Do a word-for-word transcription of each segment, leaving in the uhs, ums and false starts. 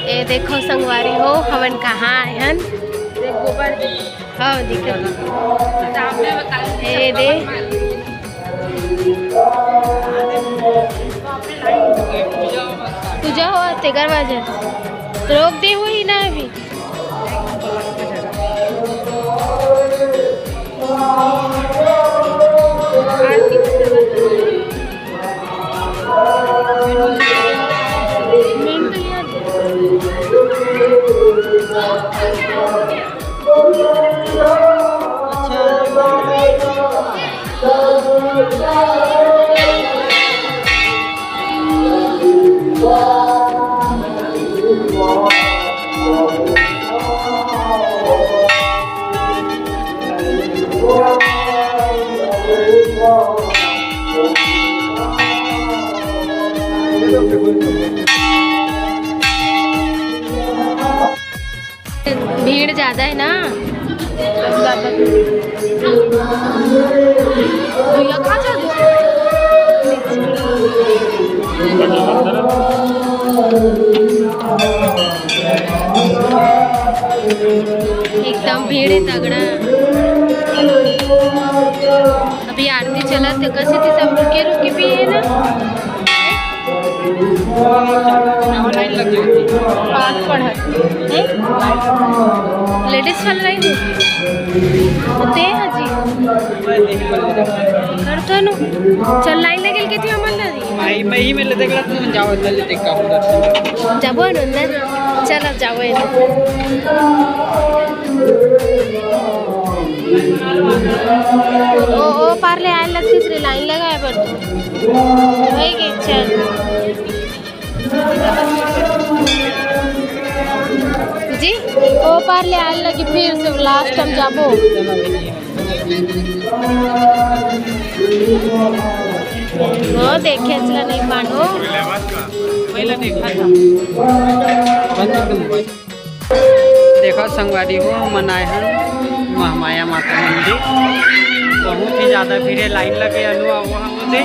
ए देखो संगवारी हो, हमन कहाँ आए हन? देख गोबर दे। हाँ, दिखत। सामने बता। ए दे। पूजा हो, तेकर वजह रोक दे हुई ना अभी। भीड़ ज्यादा है ना। भैया कहाँ जा रहे? एकदम भीड़ है तगड़ा। अभी आरती चलत है, कइसे थी सब रुके रुके भी है ना। लाइन लग गई। पाँच पढ़त। हैं? लेडीज वाला लाइन है। ते हजी। कर तो नु। चल लाइन लगे के थी हमन ला। भाई, मैं ही में ले देख रहा, तुम जाओ अंदर, ले देख का उधर से। जाबो नु अंदर। चल अब जाबो अंदर। ओ, ओ पार ले आए लगती, लाइन लगाए बर। वही के, चल। जी, ओ पार ले आए लगी, फिर से लास्ट हम जाबो। वो देखे चला नहीं पानो। पहले देखा था। देखो संगवारी हो, हमन आए हन महामाया माता मंदिर। बहुत ही ज्यादा भीड़ है, लाइन लगे, अनु आओ वहाँ होते।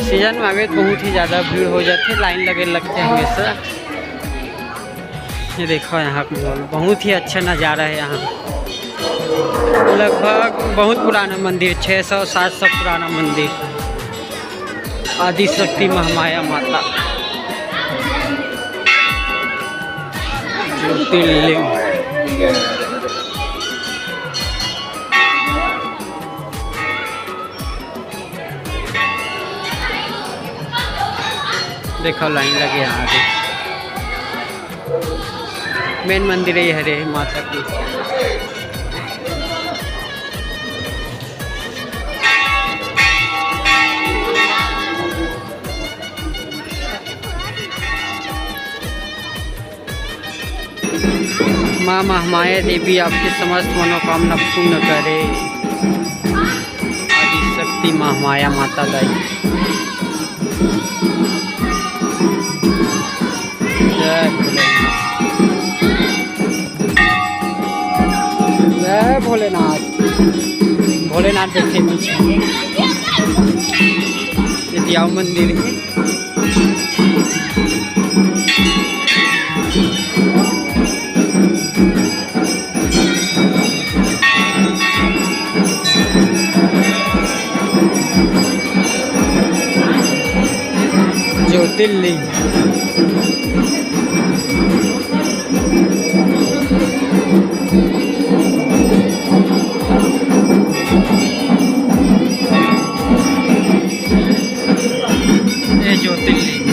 सीजन में आवे तो बहुत ही ज्यादा भीड़ हो जाथे, लाइन लगे लगथे हमेशा। ये देखो यहाँ पे बहुत ही अच्छा नज़ारा है। यहाँ लगभग बहुत पुराना मंदिर, छः सौ सात सौ पुराना मंदिर, आदिशक्ति महामाया माता ज्योतिर्लिंग। देखो लाइन लगे यहाँ आगे। मेन मंदिर ये हरे माता की। माँ महामाया देवी आपकी समस्त मनोकामना पूर्ण करे। आदिशक्ति महामाया माता दाई। जय भोलेनाथ। जय भोलेनाथ। भोलेनाथ देखे पीछे। ये दियाव मंदिर है। ज्योतिर्लिंग। ये ज्योतिर्लिंग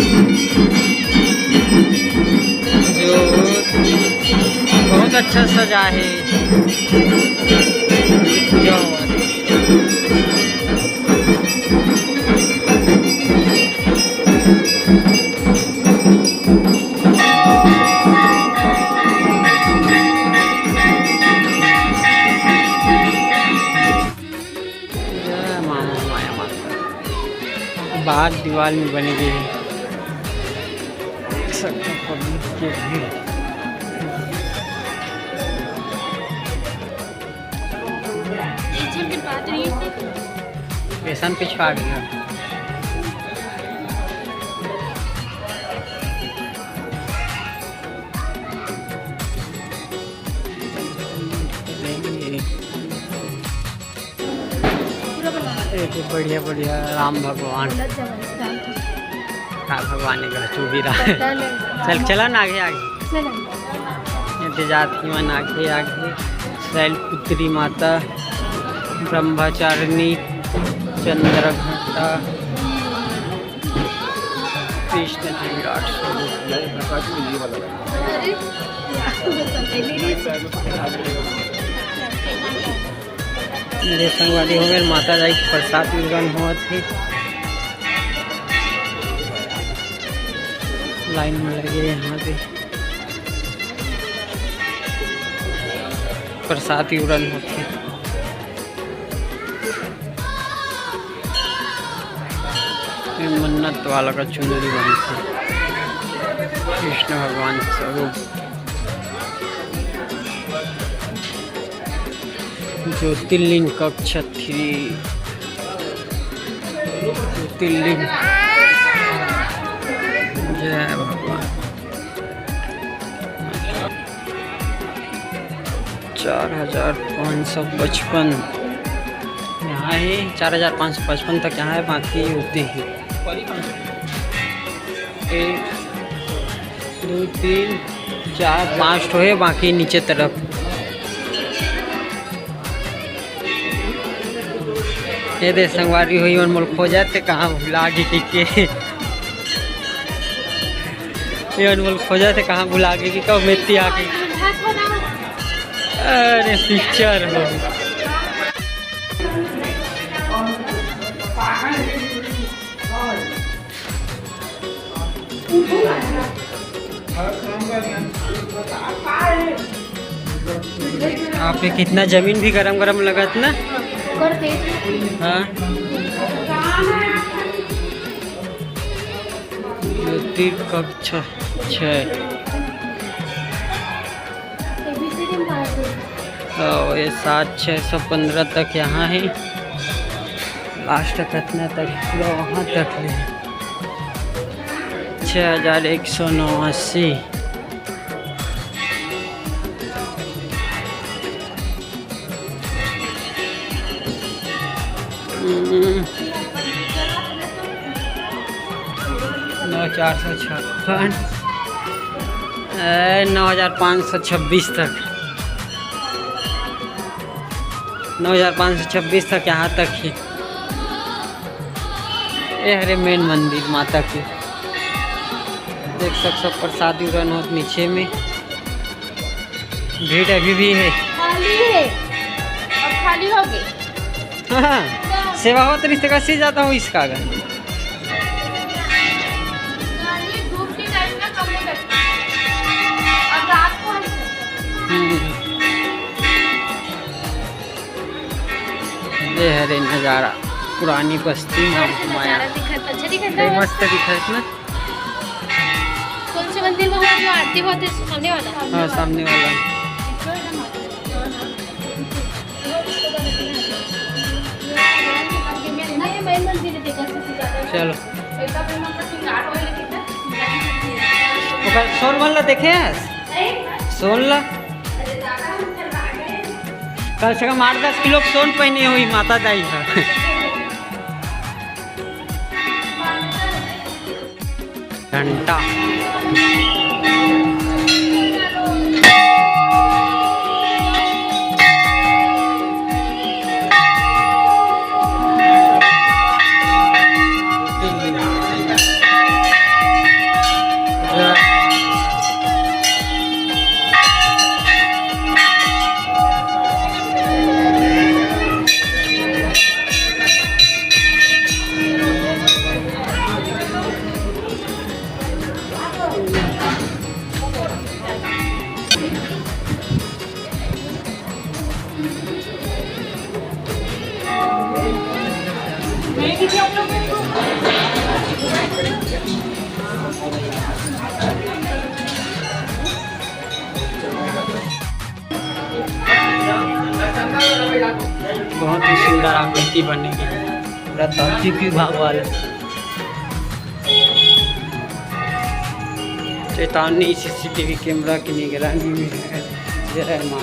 जो बहुत अच्छा सजा है। पूजा हुआ है। जय माँ माया माता। बाहर दीवार में बनी गई है। सबको पब्लिक के भीड़। बेसन पिछवा गया। एक बढ़िया बढ़िया राम भगवान। राम भगवान ने कहा, "चुप ही रहा।" चल, चला ना आगे, आगे। ये दे जात ही मन आगे, आगे। शैलपुत्री माता, ब्रह्मचारिणी, चंद्रघंटा, कृष्ण जी विराट स्वरूप। ले संगवारी हो गए, माता जी के प्रसाद वितरण होत हे। लाइन में लगे यहाँ पे प्रसाद वितरण होत हे। ये मन्नत वाला का चुनरी बनथे, कृष्ण भगवान स्वरूप। ज्योतिर्लिंग कक्ष थ्री। ज्योतिर्लिंग। जय भगवान। चार हजार पाँच सौ पचपन यहाँ है, चार हजार पाँच सौ पचपन तक यहाँ है, बाकी होते हैं। एक, दो, तीन, चार, पाँच ठो है, बाकी नीचे तरफ। ये दे संगवारी हो, ये मन मोला खोजथे कहाँ भुला गे के। ये मन मोला खोजथे कहाँ भुला गे के, कब मेती आ गई। अरे पिक्चर हो। आप ये कितना जमीन भी गरम गरम लगत ना। हाँ। ज्योति कक्ष छः। और ये सात छः सौ पन्द्रह तक यहाँ है। लास्ट कितना तक? पूरा वहाँ तक है। छः हजार एक सौ नवासी। हम्म। नौ चार सौ छप्पन, ए, नौ हजार पाँच सौ छब्बीस तक, नौ हजार पाँच सौ छब्बीस तक यहाँ तक ही। ए हरे मेन मंदिर माता के, देख सकथो प्रसाद वितरण होत नीचे में। भीड़ अभी भी है। खाली है, अब खाली हो गए। हाँ, सेवा होत रहिस त कइसे जाता हूँ इसका घर। गाड़ी धूप के टाइम ना कम हो सकता है। अब रात को हम हम्म। ये हरे नजारा, पुरानी बस्ती में हम आया। नजारा दिखत, अच्छा दिखत बे है। मस्त दिखत ना। कौन से मंदिर में हुआ जो आरती होती है, सामने वाला? हाँ, सामने वाला। चलो। ओकर सोन मन ला देखे हस? सोन ला? कम से कम आठ दस किलो के सोन पहिने होही माता दाई ह। घंटा। बहुत ही सुंदर आकृति बने हे, पूरा धरती विभाग वाला। चेतावनी, सीसीटीवी कैमरा की निगरानी में है। जय माँ।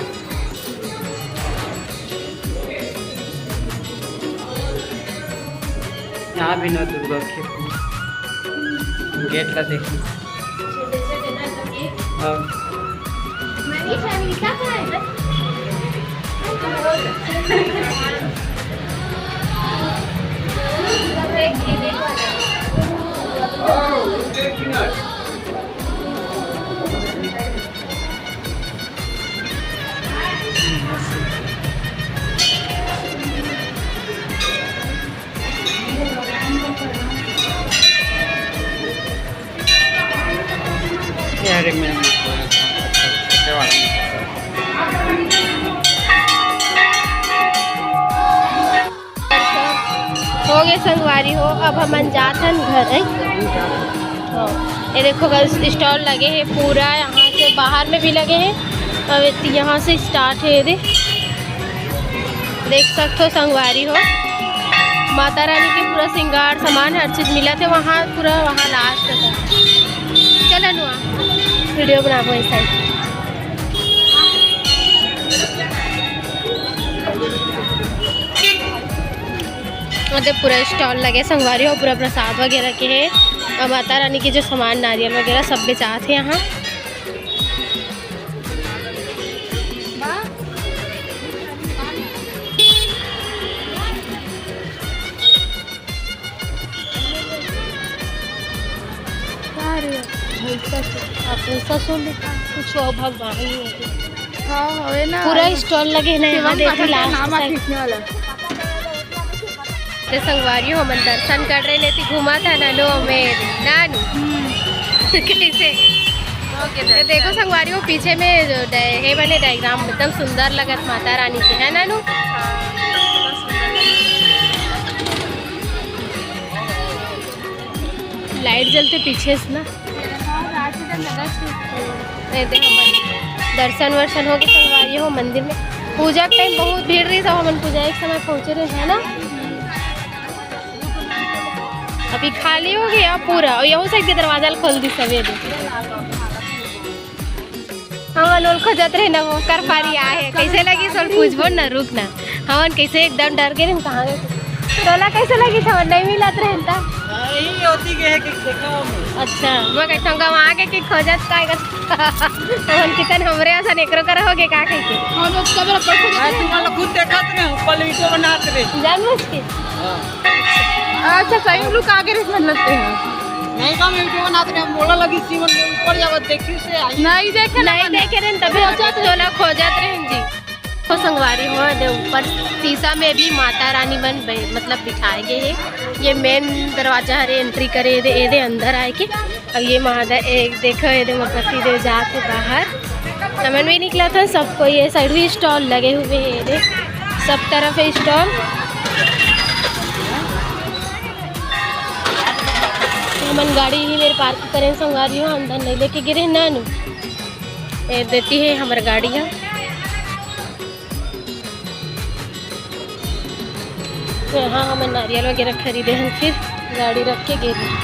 यहाँ भी नौ दुर्गा के गेट ला देखिए। हाँ। अरे मैं हो गए संगवारी हो, अब हमन जाथन घर, है? हाँ। ये देखो guys, stall लगे हे पूरा, यहाँ से बाहर में भी लगे हे। अब एती यहाँ से start हे, ये दे। देख सकते हो संगवारी हो, माता रानी के पूरा श्रृंगार सामान हर चीज मिलत हे वहाँ, पूरा वहाँ last तक। चल अनुआ, video बनाबो ऐसा ही। मतलब पूरा stall लगे संगवारी हो, पूरा प्रसाद वगैरह के हे और माता रानी के जो सामान नारियल वगैरह सब बेचात हे यहाँ। का रे? भैंसा के, आ, भैंसा सुन ले का? कुछ हो भगवान ही हो। हाँ, होए ना। पूरा stall लगे हे ना यहाँ, शिवम देखो का last नाम tag। खींचने वाला। ते संगवारी हो, हमन दर्शन कर रहे, लेती घूमा था ना, लो में नानू। हम्म। कैसे? ये देखो संगवारी हो, पीछे में जो डाय-, हे बने diagram, एकदम सुंदर लगत माता रानी के, है नानू? Light जलते पीछे से ना। ये दे हमन दर्शन वर्शन हो के संगवारी हो मंदिर में। पूजा के time बहुत भीड़ रही, सब हमन पूजा एक समय पहुँचे रहे, है ना? अभी खाली हो गया पूरा, और यहू side के दरवाजा ल खोल दी सवेरे। हमन ओल खोजत रहे ना, वो कर पारी आहे। कैसे लगी सोल पूछबो ना, रुक ना। हमन कैसे एकदम डर गए, हम कहाँ गए? तोला कैसे लगी था, नहीं मिलत रहे त? यही होती के है कि देखा हम। अच्छा, मैं कहता हूँ, गाँव आगे के खोजत का है? हमन कितन हमरे असन एकरो कर हो गए का कह के? हम लोग सब रपट खोजत रहे। तुम्हारा खुद देखत रहे, ऊपर video बनात रहे। जानबूझ के? हाँ। अच्छा, सही में लोग आगे रहे, मतलब ते हैं। नहीं, हम video बनात रहे, हम बोला लगी सीमन में ऊपर जावत देखियो से आई। नहीं देखे ना, नहीं देखे रहे, तभी सोचत तोला खोजत रहे जी। तो संगवारी हो, दे ऊपर शीशा में भी माता रानी मन बे-, मतलब बिठाए गए हैं। ये main दरवाजा हरे, entry करे दे, ये दे अंदर आए के। अब ये महादेव, एक देखो, ये दे मोर पति देव जात हे बाहर। हमन भी निकला था, सबको ये side भी stall लगे हुए हैं, ये दे सब तरफ है stall। हमन गाड़ी ही मेरे park करें संगवारी हो, अंदर नहीं लेके गिरे नानू। ये देती है हमारे गाड़ी है। तो यहाँ हमन नारियल वगैरह खरीदे हन, फिर गाड़ी रख के गे हन।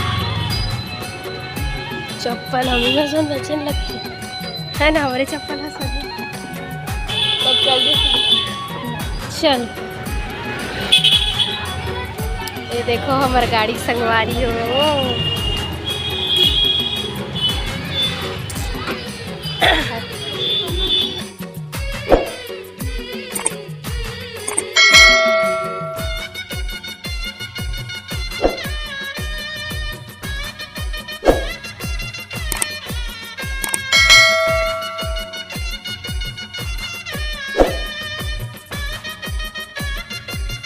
चप्पल हम ही में सुन बचन लगती है ना, हमारे चप्पल है सब। तब चल दे। चल, ये देखो हमार गाड़ी संगवारी हो।